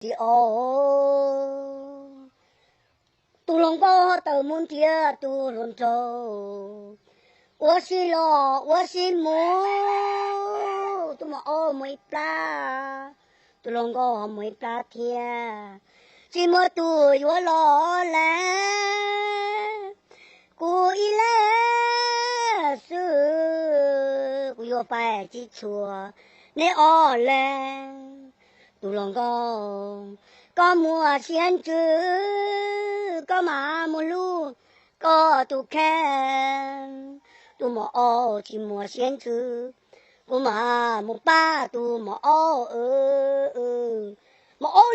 tsis o. Tus hluas nkauj tawm mus nrhiav tus hluas nraug, ua si los ua si mus, tus maum ob mus ib plab, tus hluas nkauj ho mus ib plab thiab, tsis muaj tus yuav los lawm. Kuv ib leeg xwb, kuv yuav pais tsis tshua neb ob leeg. Tus hluas nkauj, koj muaj siab ntsws, koj mam mus hlub koj tus kheej. Tus maum ob tsis muaj siab ntsws, kuv mam mus pab tus maum ob. Maum ob